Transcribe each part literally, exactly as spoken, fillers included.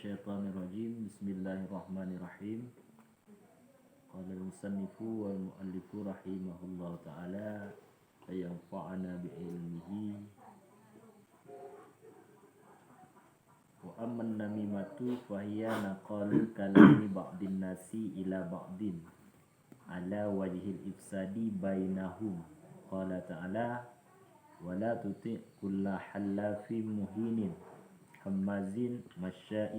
الشيطان الرجيم. بسم الله الرحمن الرحيم. قال المصنف والمؤلف رحمه الله تعالى، فينفعنا بعلمه. وأما النميمة فهي نقل كلام بعض الناس إلى بعض على وجه الإفساد بينهم. قال تعالى: ولا تطع كل حلاف مهين هماز مشاء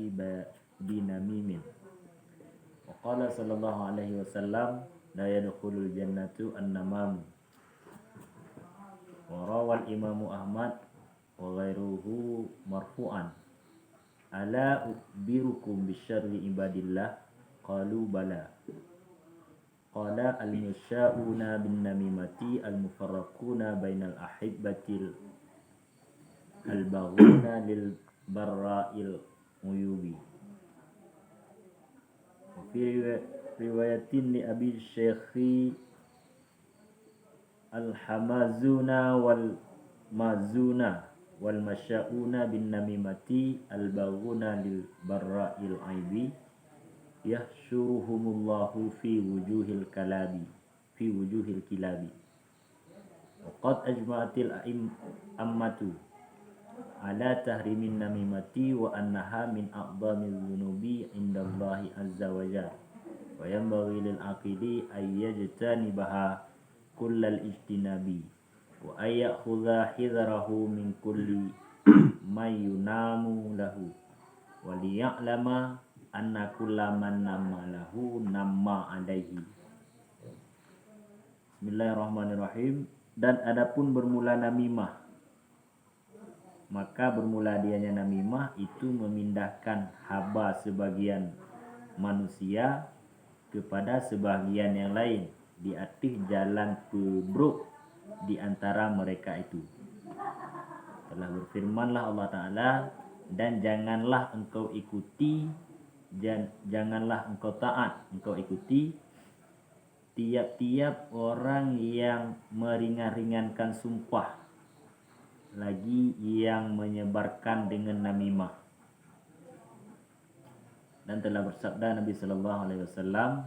بنميم. وقال صلى الله عليه وسلم: لا يدخل الجنة النمام. وروى الإمام أحمد وغيره مرفوعا: ألا أخبركم بشر عباد الله؟ قالوا: بلى. قال: المشاؤون بالنميمة المفرقون بين الأحبة الباغون للبراء العيوب. وفي رواية لأبي الشيخ الحمازون والمازون والمشاؤون بالنميمة الباغون للبراء العيوب يحشرهم الله في وجوه الكلاب، في وجوه الكلاب. وقد أجمعت الأئمة على تحريم النميمة وأنها من أعظم الذنوب عند الله عز وجل، وينبغي للعاقل أن يجتنبها كل الاجتناب، وأن يأخذ حذره من كل من ينام له، وليعلم أن كل من نام له نم عليه. Bismillahirrahmanirrahim. Dan adapun bermula namimah, maka bermula dianya namimah itu memindahkan haba sebagian manusia kepada sebahagian yang lain di ateueh jalan peubrok di antara mereka itu. Telah berfirmanlah Allah Ta'ala, dan janganlah engkau ikuti, jan-, janganlah engkau taat, engkau ikuti tiap-tiap orang yang meringan-ringankan sumpah, lagi yang menyebarkan dengan namimah. Dan telah bersabda Nabi sallallahu alaihi wasallam,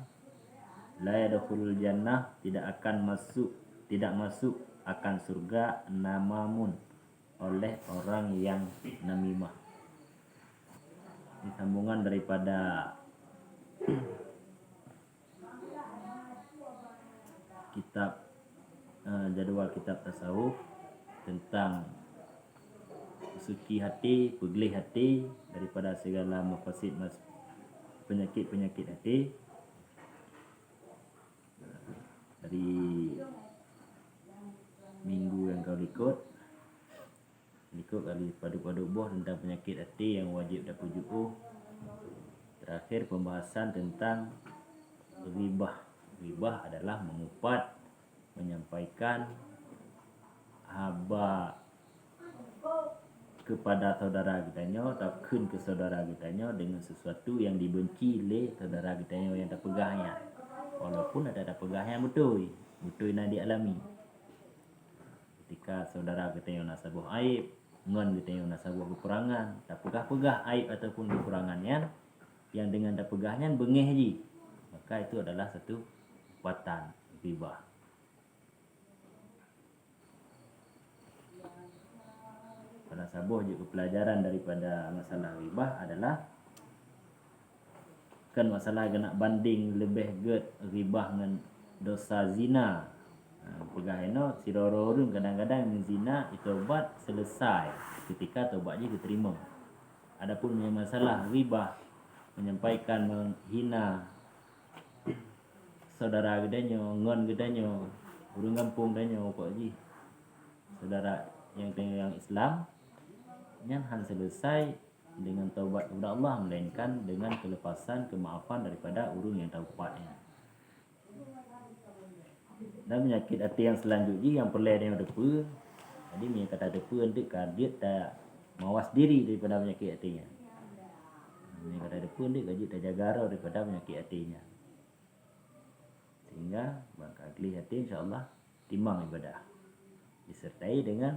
la yadkhulul jannah, tidak akan masuk, tidak masuk akan surga namamun, oleh orang yang namimah. Ini sambungan daripada kitab, eh, jadual kitab tasawuf tentang suci hati, peugleh hati daripada segala mafasid mas-, penyakit-penyakit hati. Dari minggu yang ka likot, likot kali padub-padub boh tentang penyakit até nyang wajéb tapeujiôh. Terakhir, pembahasan tentang ghibah. Ghibah adalah mengupat, menyampaikan haba kepada saudara geutanyoe, takheun keu saudara geutanyoe dengan sesuatu yang dibenci lé saudara geutanyoe nyang tapeugah nyan. Walaupun ata tapeugah nyan beutôi, beutôi na dialami. Ketika saudara geutanyoe na saboh aib, ngon geutanyoe na saboh keukurangan, tapeugah-peugah aib ataupun keukurangan nyan, yang dengan tapeugah nyan beungéh jih, maka itu adalah satu upatan ghibah. Salah saboh jeuet peulajaran daripada masalah ghibah adalah kan masalah keuneuk banding leubeh gét ghibah ngon dosa zina. Ha, peugah inoe, sidroe ureuëng kadang-kadang meuzina, jitobat, selesai, ketika tobat jih geuteurimong. Adapun meunyoe masalah ghibah, menyampaikan, menghina saudara geutanyoe, ngon geutanyoe, ureuëng gampông tanyoe, pokok jih saudara nyang tanyoe nyang Islam, nyan hana selesai dengan taubat kepada Allah, melainkan dengan kelepasan, kemaafan daripada ureuëng nyang taubat nyan. Dan penyakit até nyang seulanjut jih nyang peureulée tanyoe teupeue. Jadi, meunyoe ka tateupeue, eunteuk ka jeuet tamawas diri daripada penyakit até nyan. Meunyoe ka tateupeue, eunteuk ka jeuet tajaga droe daripada penyakit até nyan. Sehingga, ban ka gleh até, insya Allah, timang ibadah. Disertai dengan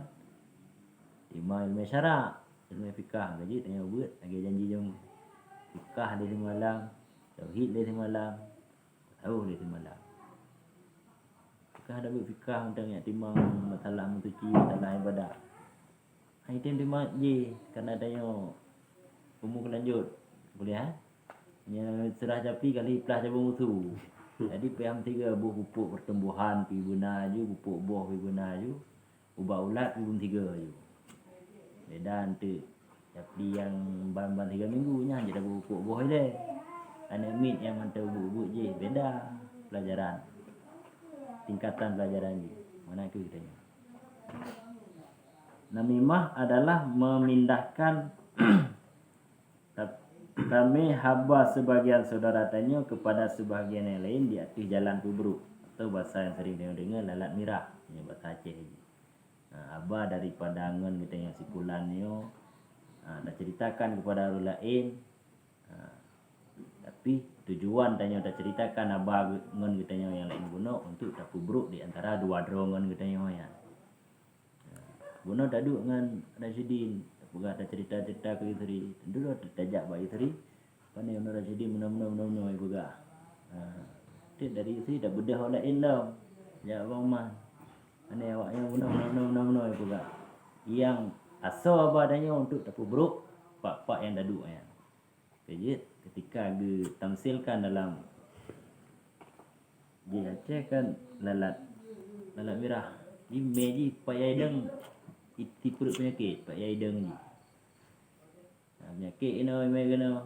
timang ilmu syara, ilmu fikah, ka jeuet tanyoe beuet lagée janji jameun. Kah di simalam, tauhid di simalam, tasawuf di simalam. Kah ada buet fikah teuntang iktimam, masalah meusuci, masalah ibadah. Hai tem di ma-, jih, karena tanyoe umu keulanjut kuliah, eh. Nyoe seurah capi kali plah cabong usu. Jadi, payah meusigoe boh pupuk pertumbuhan pi beuna aju, pupuk boh pi beuna aju, ubat ulat pi beuna sigoe aju. Beda enteuk capi nyang ban-ban sigoe minggu nyan jadi pupuk boh ilée. Aneuk miet nyang mantong ubeut-ubeut jih beda pelajaran. Tingkatan pelajaran jih. Meunan keuh tanyoe. Namimah adalah memindahkan ta-, tamé haba sebagian saudara tanyoe kepada sebagian yang lain di ateueh jalan peubrok atau basa yang sering tanyoe deungoe lalat mirah, nyoe basa Aceh jih. Ha, haba daripada ngon geutanyoe sikulan nyoe, ha, taceritakan kepada ureueng laén, ha, tapi tujuan tanyoe taceritakan haba ngon geutanyoe nyang laén bunoe untuk tapeubrok di antara dua droe ngon geutanyoe nyan. Bunoe taduek ngon Rasyidin, tapeugah tacerita-cerita keu isteri. Teuntèe tajak bak isteri, "Pane Unu Rasyidin meunoe-meunoe, meunoe-meunoe," ipeugah. Ha, teuk dari isteri tabeudôh awak laén lom. Jak bak Uma, "Pane awak nyoe meunoe-meunoe, meunoe-meunoe," ipeugah. Nyang asoe haba tanyoe untuk tapeubrok pak-pak nyang taduek nyan. Keujiet, ketika geutamsilkan dalam jih Aceh kan lalat, lalat mirah. Jih mé jih payah idong, iti peuruet peunyakét, payah idong jih. Nah, peunyakét inoe mé keunoe.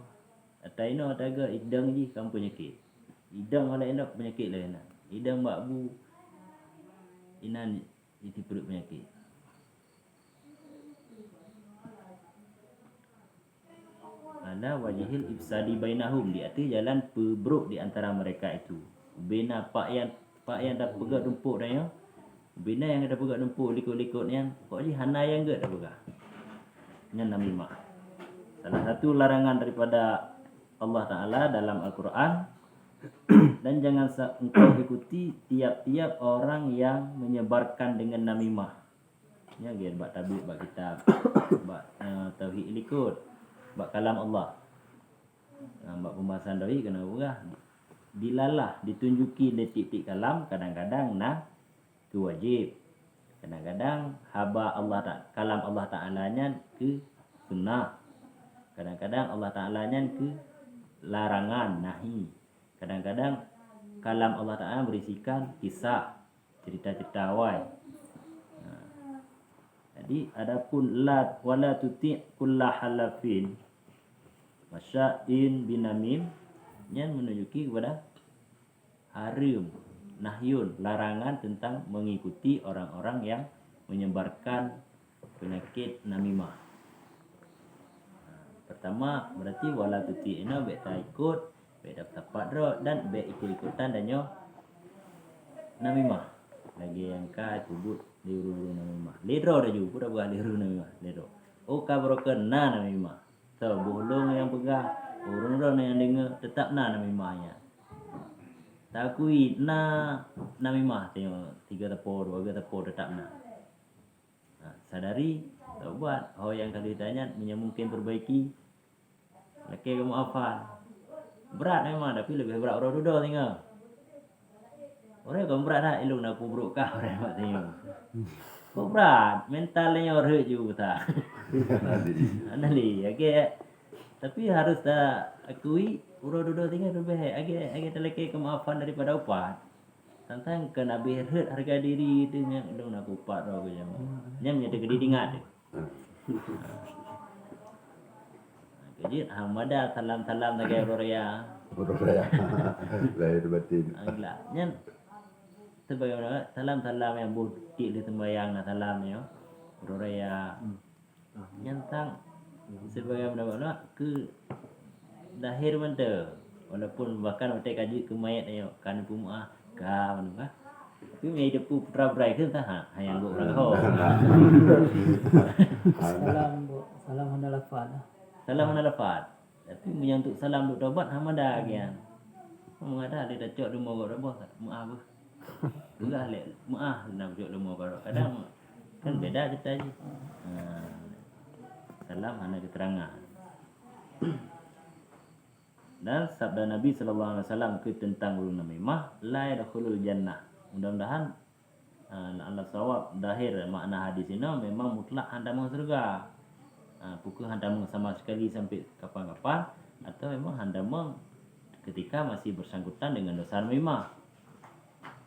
Ata inoe ata geuh idong jih kan peunyakét. Idong oleh inong peunyakét laén na. Idong bak bu inan iti peuruet peunyakét. Ala wajhil ifsadi bainahum, di ateueh jalan peubrok di antara mereka itu. Ubena pak nyang, pak nyang tapeugah tumpok tanyoe, ubena nyang tapeugah tumpok likot-likot nyan, pokok jih hana nyang gèt tapeugah. Nyan namimah. Salah satu larangan daripada Allah Taala dalam Al-Quran, dan jangan sa-, engkau ikuti tiap-tiap orang yang menyebarkan dengan namimah. Nyan gèt bak tabib, bak kitab, bak, eh, tauhid likot, bak kalam Allah. Eh, bak pembahasan tauhid keuneuk peugah, dilalah, ditunjuki lé tiep-tiep kalam, kadang-kadang na keu wajéb. Kadang-kadang haba Allah Ta-, kalam Allah Taala nyan keu sunnah. Kadang-kadang Allah Taala nyan keu larangan, nahi. Kadang-kadang kalam Allah Taala berisikan kisah, cerita-cerita awai. Nah, jadi adapun la, "Wala tuti' kulla halafin masya'in binamim," nyan menunjuki kepada hareuem, nahyun, larangan tentang mengikuti orang-orang yang menyebarkan peunyakét namimah. Ha, pertama, berarti wala tuti' inoe bèk taikot, bèk tapat droe, dan bèk ikot-ikotan tanyoe namimah. Lagèe nyang ka peubuet lé ureueng-ureueng namimah. Lé droe laju, peue tapeugah lé ureueng namimah? Lé droe. Oh, ka broken na namimah. Soe, boh lôn nyang peugah, ureueng droe nyang deungö, teutap na namimah nyan. Takui na namimah, tanyoe sigoe teupeu, dua goe teupeu, teutap na. Ha, sadari, taubat, ho nyang ka lheueh tanyan, meunyoe mungken perbaiki, lakèe keumeu'afan. Brat memang, tapi leubeh brat uroe dudoe singoh. Uroe kon brat that, ilôn na peubrok kah uroe mat singoh. Kok brat, mental nyoe rhot ju that. Hana lé, oke. Tapi harus ta akui, uroe dudoe singoh leubeh, oke, oke, talakèe keumeu'afan daripada upat. Tantang keu Nabi rhot harga diri teuh nyan, lôn na kupat droe keu nyan. Nyan meunyo teukeudi ingat teuh. Keujiet, ha, mada salam-salam lagèe uroe raya. Uroe raya. Lahir batin. Ah, gila. Nyan, sebagaimana salam-salam nyang boh tiep lheueh seumbahyang na salam nyoe. Uroe raya. Hmm. Nyan tang, sebagaimana keu lahir mantong. Walaupun bahkan watèe ka jeuet keu manyèt nyoe, ka neupeumeu'ah, ka meunan kah. Tapi meunyo jiteupeu putra brai kheun tah, ha, nyang gok urang ho. Salam, Bu. Salam hana lafaz. Salam hana lafaz. Tapi meunyo untuk salam untuk taubat, ha, mada kian. Mengada ada tacok di mogok dah, boh, meu'ah beuh. Peugah lé, meu'ah na bujok leumo barok. Kadang kan beda cerita jih. Ha. Salam hana keterangan. Dan sabda Nabi sallallahu alaihi wasallam keu teuntang ureuëng namimah, "La yadkhulul jannah." Mudah-mudahan, ah, la'alla shawab, zahir makna hadis inoe memang mutlak hantamong syeuruga. Ah, peu kheueh hantamong sama sekali sampai kapan-kapan, atau memang hantamong ketika masih bersangkutan dengan dosa namimah.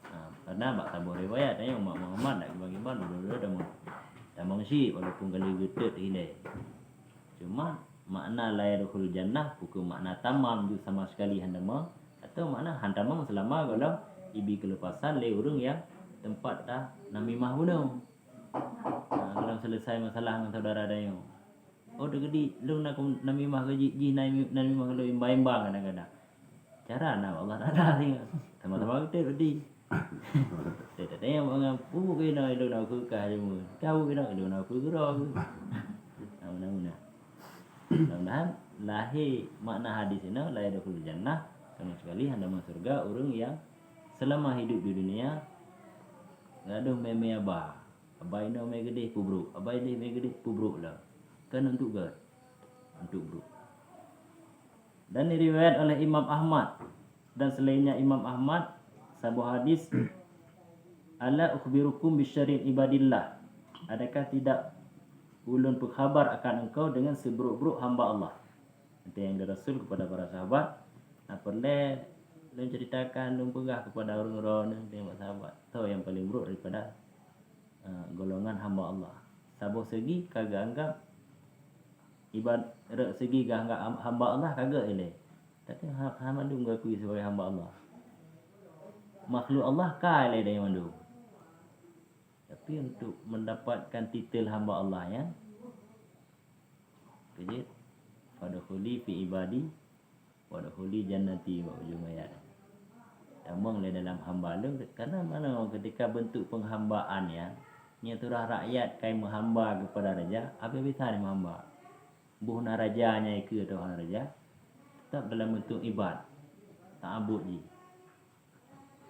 Ha, karena bak saboh riwayat, eh, umat Muhammad nak kiban-kiban dua-dua tamong, tamong syik walaupun ka lheueh geutot ilée. Cuma makna la yadkhul jannah peu kheueh makna tamam ju sama sekali hantamong, atau makna hantamong selama gohlom ibi keulupasan lé ureuëng nyang teumpat ta namimah bunoe. Ha, gohlom selesai masalah ngon saudara tanyoe. Oh, teukeudi lôn na kum-, namimah keu jih, jih nami-, namimah keu lôn imbang-imbang kadang-kadang. Cara na Allah Taala singoh. Sama-sama geutot berarti. Saya tak tanya bangai, "Peue keunoe lôn na keu kah cuma? Kau keunoe lôn na keu gura keu?" Nah, meunan-meunan. Mudah-mudahan lahé makna hadis inoe, "La yadkhulul jannah", sama sekali hana masuk syurga ureuëng nyang selama hidup di dunia gadoh mé-mé aba. Aba inoe mé keudeh peubrok, aba ideh mé keudeh peubrok lom. Kan untuk gét, untuk brok. Dan diriwayat oleh Imam Ahmad dan selainnya Imam Ahmad saboh hadis, "Ala ukhbirukum bisyarri ibadillah? Adakah tidak ulôn peukhabar akan engkau dengan seburuk-buruk hamba Allah?" Itu yang dari Rasul kepada para sahabat. Nah, peureulée lôn ceritakan, lôn peugah kepada ureuëng droeneueh, teurimong sahabat, soe nyang paleng buruk daripada, eh, golongan hamba Allah. Saboh segi ka geuanggap ibarat segi geuanggap ham-, hamba Allah ka gét ilée. Tapi ha-, hana mandum geuakui sebagai hamba Allah. Makhluk Allah ka ilée dari mandum. Tapi untuk mendapatkan titel hamba Allah nyan, keu jeuet, "Fadkhuli fi ibadi, wadkhuli jannati," bak ujong ayat. Tamong lé dalam hamba lôn, karena mana ketika bentuk penghambaan nyan, nyoe turah rakyat kai meuhamba kepada raja, habis-habisan meuhamba. Boh na raja nyan ikeue atau hana raja, tetap dalam bentuk ibad, ta'abud jih.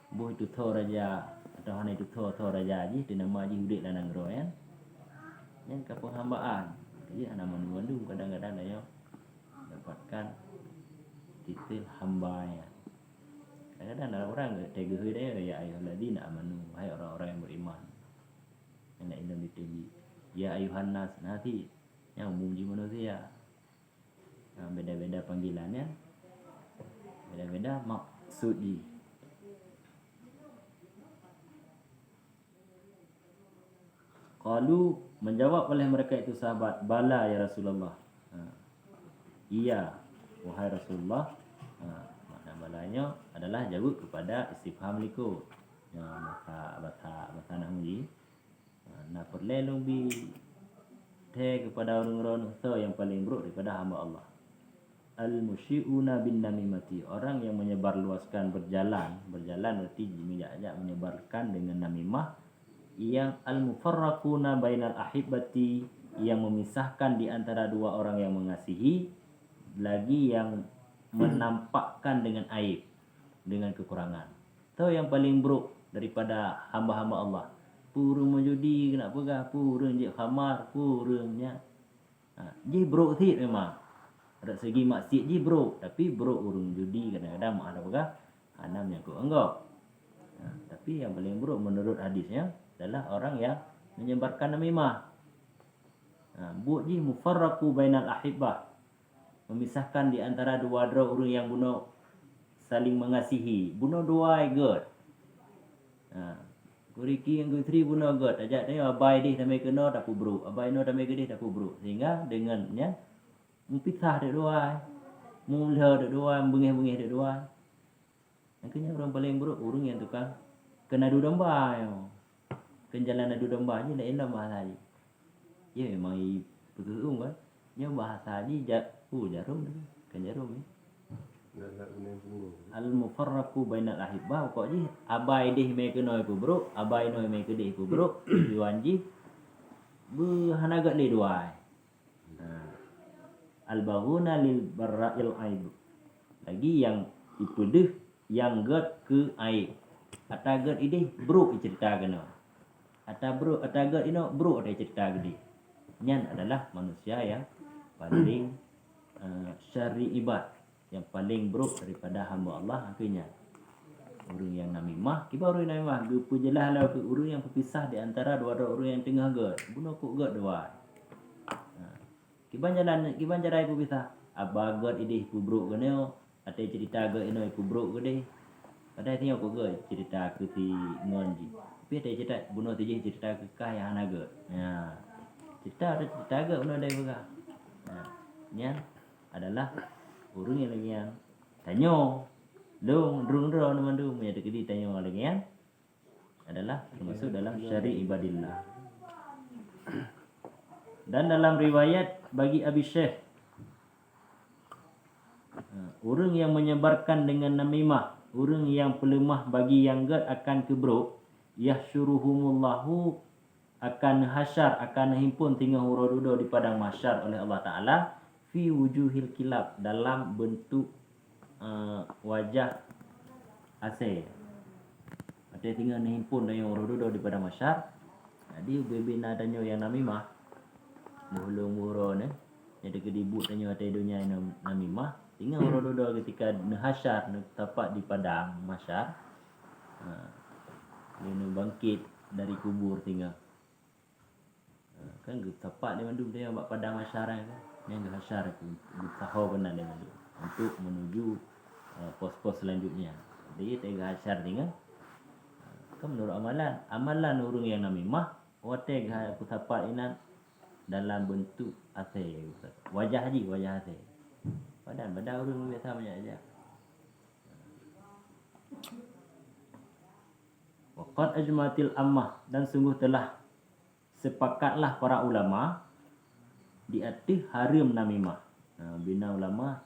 Boh itutoe raja atau hana itutoe-toe raja jih, teunama jih udeb lam nanggroe nyan, nyan ka penghambaan. Jadi hana mandum-mandum kadang-kadang tanyoe dapatkan titel hamba nyan. Kadang-kadang ada orang geutegeuh tanyoe, "Ya ayyuhalladzina amanu," wahai orang-orang yang beriman. Nyang laén lom ditinggi, "Ya ayyuhan nas," nah, ti nyang umum jih manusia. Nah, beda-beda panggilannya, beda-beda maksud jih. Qalu, menjawab oleh mereka itu sahabat, "Bala, ya Rasulullah." Ha. Iya, wahai Rasulullah. Ha, makna bala nyoe adalah jaweueb kepada istifham likot. Nyoe bahasa, bahasa, bahasa nahwu jih. Ha, na peureulée lôn bi thée keupada ureuëng droeneueh soe nyang paleng brok daripada hamba Allah. Al-musyi'una bin namimati, orang yang menyebarluaskan, berjalan, berjalan berarti meujak-jak menyebarkan dengan namimah, yang al-mufarraquna bainal ahibbati, yang memisahkan di antara dua orang yang mengasihi, lagi yang menampakkan dengan aib, dengan kekurangan. Soe nyang paleng brok daripada hamba-hamba Allah? Peue ureuëng meujudi keuneuk peugah, peue ureuëng jeuet khamar, peue ureuëng nyan. Ha, jih brok cit memang. Dari segi maksiat jih brok, tapi brok ureuëng judi kadang-kadang mak hana peugah, hana menyangkut ngon gob. Ha, tapi yang paling buruk menurut hadisnya adalah orang yang menyebarkan namimah. Ha, buet jih mufarraqu bainal ahibbah. Memisahkan di antara dua droe ureuëng nyang bunoe saling mengasihi. Bunoe dua gét. Ha. Guriki ngon gutri bunoe gét. Tajak tanyoe abai deh tamé keunoe tapeubrok. Abai noe tamé keudeh tapeubrok. Sehingga dengan nyan meupisah dek dua. Meulhö dek dua, beungéh-beungéh dek dua. Nyang keu nyan ureuëng paleng buruk, ureuëng nyang tukang keu adu domba nyoe. Keu jalan adu domba jih laén lom bahasa jih. Ya memang i peuteuueng kan. Nyoe bahasa jih ja-, oh, jarom tu. Kan jarom ni. Al-mufarraqu bainal ahibbah, pokok jih abai deh mé keunoe peubrok, abai noe mé keudeh peubrok, tujuan jih beuhana gét lé dua. Ha. Al-baghuna lil barra'il aib. Lagi nyang ipeudeuh nyang gét keu aib. Ata gét ideh brok icerita keunoe. Ata brok, ata gét inoe brok ata icerita keudeh. Nyan adalah manusia nyang paling, eh, syarri ibad. Nyang paleng brok daripada hamba Allah, akhirnya ureuëng nyang namimah. Kiban ureuëng namimah? Geupeujeulaih lé ureuëng nyang peupisah di antara dua droe ureuëng nyang teungoh gét. Bunoe kok gét dua. Ha. Kiban jalan, kiban cara ipeupisah? Aba gét ideh peubrok keunoe, até cerita gét inoe peubrok keudeh. Padahai singoh kok gét cerita keu si ngon jih. Tapi até cerita bunoe tijih cerita keu kah nyang hana gét. Ya. Cerita ada cerita gét bunoe dai peugah. Ha. Nyan adalah ureuëng nyang lagée nyan. Tanyoe, lôn, droe-droe mandum nyang teukeudi tanyoe lagée nyan adalah termasuk dalam syari' ibadillah. Dan dalam riwayat bagi Abi Syekh, ureuëng yang menyebarkan dengan namimah, ureuëng yang peuleumah bagi yang gét akan keubrok, yahsyuruhumullahu, akan neuhasyar, akan neuhimpon singoh uroe dudoe di padang mahsyar oleh Allah Taala, fi wujuhil kilab, dalam bentuk, eh, wajah asée. Watée singoh neuhimpon tanyoe uroe dudoe di padang mahsyar, jadi ubé-ubé na tanyoe nyang namimah, boh lôn boh uroe nyoe, nyang teukeudi buet tanyoe watée donya nam-, namimah, singoh uroe dudoe ketika neuhasyar, neutapak di padang mahsyar, ha, lé neubangkét dari kubur singoh. Ha, kan geutapak lé mandum tanyoe bak padang mahsyar kan. Nyang geuhasyar geusaho keunan lé mandum untuk menuju, eh, pos-pos selanjutnya. Jadi, watée geuhasyar singoh, ha, kan menurut amalan. Amalan ureuëng nyang namimah, watée geuha-, geusapat inan dalam bentuk asée, wajah jih, wajah asée. Padahai, padahai ureuëng biasa banyak aja. Wa qad ajmatil ammah, dan sungguh telah sepakatlah para ulama di ateueh hareuem namimah. Nah, bina ulama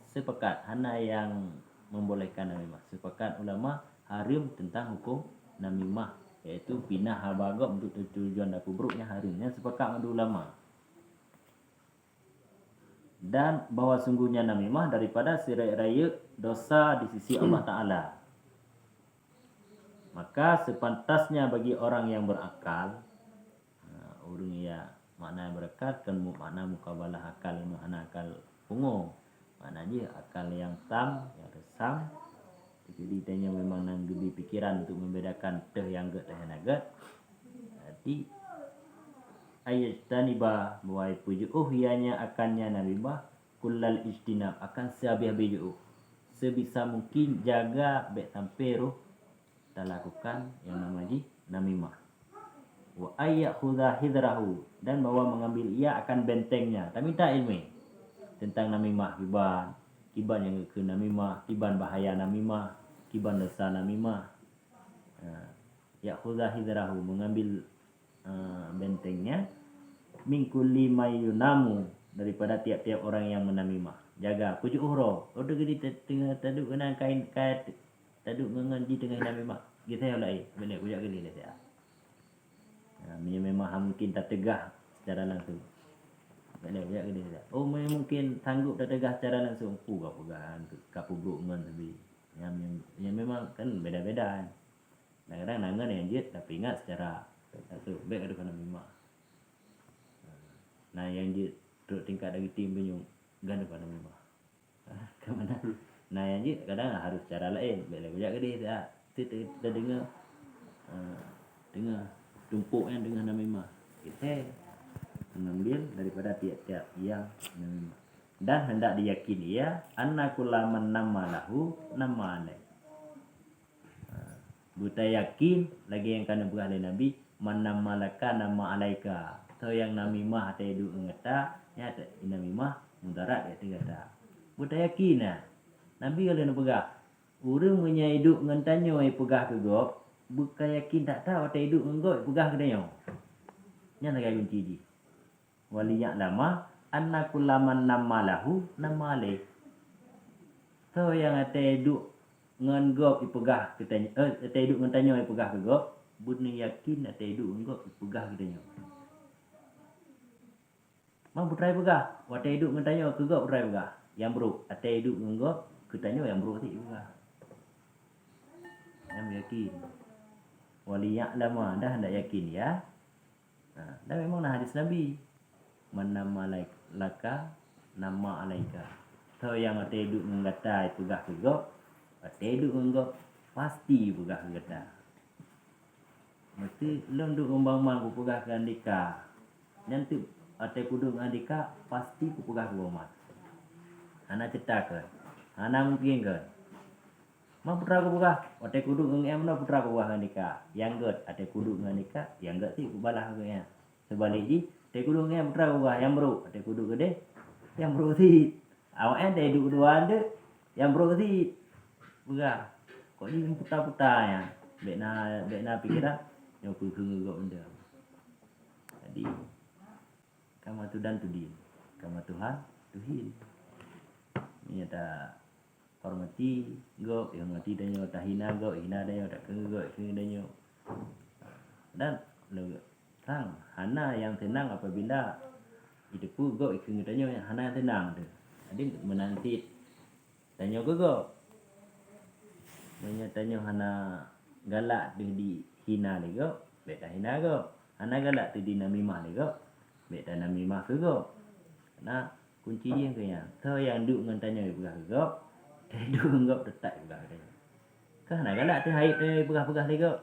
sepakat, hana yang membolehkan namimah. Sepakat ulama hareuem tentang hukum namimah, yaitu pinah haba gob untuk tujuan dapur brok nyan hareuem. Nyan sepakat mandum ulama. Dan bahwa sungguhnya namimah daripada serayeuk-rayeuk dosa di sisi Allah Taala. Maka sepantasnya bagi orang yang berakal, ha, ureuëng ya makna yang berakal kan mu-, makna mukabalah akal, hana akal pungo. Makna jih akal yang tam, yang resam. Jadi, tanyoe memang nan geubri pikiran untuk membedakan teuh nyang gét, teuh nyang hana gét. Jadi, ayajtaniba, bahwa peujeuôh ianya akannya namimah, kullal ijtinab, akan sehabéh-habéh jeuôh. Sebisa mungkin jaga bék sampai roh talakukan yang nama jih namimah. Wa ayyakhudha hidrahu, dan bahwa mengambil ia akan bentengnya. Taminta ilmu tentang namimah kiban, kiban nyang geukheun namimah, kiban bahaya namimah, kiban desya namimah. Ha, ya'khudha hidrahu, mengambil, eh, bentengnya, min kulli may yunamu, daripada tiap-tiap orang yang menamimah. Jaga, peujeuôh droe. Oh, teukeudi te-, teungoh taduek keunan kain, ka taduek ngon, ngon jih teungoh namimah. Geutanyoe laén, beuna kujak geulilée siat. Ha, meunyoe memang hana mungkin tateugah secara langsung. Beuna kujak geulilée siat. Oh, meunyoe mungkin sanggup tateugah secara langsung, peue ka peugah, ka peubrok ngon sabe. Nyang, nyang, nyang memang kan beda-beda. Kadang-kadang na ngon nyang jeuet tapeuingat secara langsung, bék ka deuh keu namimah. Na nyang jeuet trok tingkat daging tim bunyong, ka deuh keu namimah. Ka meunan. Na nyang jeuet kadang harus cara laén, bék lé kujak geudeh siat. Teuh, teuh, tadeungoe, eh, teungoh tumpok nyan teungoh namimah. Kita mengambil daripada tiap-tiap yang namimah. Dan hendak diyakin ia, anna kulla man namma lahu, namma alaih. Ha, beutayakin lagée nyang ka neupeugah lé Nabi, "Man namma laka namma alaika." Soe nyang namimah watée duek ngon gata, nyan namimah mudarat di ateueh gata. Beutayakin na. Nabi ka lheueh neupeugah, ureuëng meunyoe duek ngon tanyoe peugah keu gob, beuka yakin that-that watée duek ngon gob peugah keu tanyoe. Nyan sagai kunci jih. Waliya'lama anna kulla man namma lahu namma alaih. Soe nyang watée duek ngon gob ipeugah keu tanyoe, eh, watée duek ngon tanyoe ipeugah keu gob, beuneuyakin watée duek ngon gob ipeugah keu tanyoe. Ma beutrai peugah, watée duek ngon tanyoe keu gob beutrai peugah. Nyang brok, watée duek ngon gob keu tanyoe nyang brok cit ipeugah. Nyan yakin. Waliya'lama, dah hendak yakin, ya. Ha, dan memang na hadis Nabi, "Man namma lai-, laka, namma alaika." Soe nyang watèe duek ngon gata peugah keu gob, watèe duek ngon gob pasti peugah keu gata. Meusti lôn duek ngon bank-bank kupeugah keu Andika. Nyan teuk watèe kuduek ngon Andika pasti kupeugah keu Boma. Hana ceurita keu, hana mungken keu. Ma putra kupeugah, watèe kuduek ngon M na putra kupeugah ngon Andika. Nyang gèt, watèe kuduek ngon Andika, nyang gèt cit kubalah keu nyan. Seubalek jih, watèe kuduek ngon M putra kupeugah, nyang brôk, watèe kuduek keudeh, nyang brôk cit. Awaknyan watèe duek dua teuk, nyang brôk cit. Peugah, kok jih puta-puta nyan. Bèk na, bèk na pikeran, nyoe peue keu gob mantong. Jadi, kama tudan tudin, kama Tuhan tuhin. Meunyoe tahormati gob, ihormati tanyoe, tahina gob, ihina tanyoe, takheun gob, ikheun tanyoe. Dan le-, sang hana nyang seunang apabila jiteupeue gob ikheun tanyoe, hana nyang seunang teuh. Jadi meunan cit tanyoe keu gob. Meunyoe tanyoe hana galak teuh dihina lé gob, bèk tahina gob. Hana galak teuh dinamimah lé gob, bèk tanamimah keu gob. Karena kunci jih keu nyan, soe nyang duek ngon tanyoe peugah keu gob, watèe duek ngon gob teutap peugah keu tanyoe. Ka hana galak teuh aib tanyoe peugah-peugah lé gob,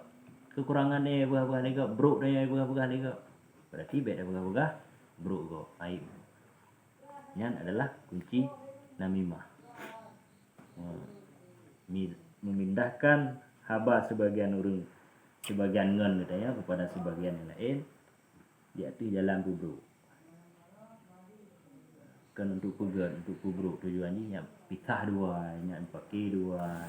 keukurangan tanyoe peugah-peugah lé gob, brôk tanyoe peugah-peugah lé gob. Berarti bèk tapeugah-peugah brôk gob, aib. Nyan adalah kunci namimah. Hmm. Mi-, memindahkan haba sebagian ureueng, sebagian ngon geutanyoe kepada sebagian yang lain di ateueh jalan peubrôk. Kon untuk peugèt, untuk peubrôk tujuan jih nyan pisah dua, nyan paké dua.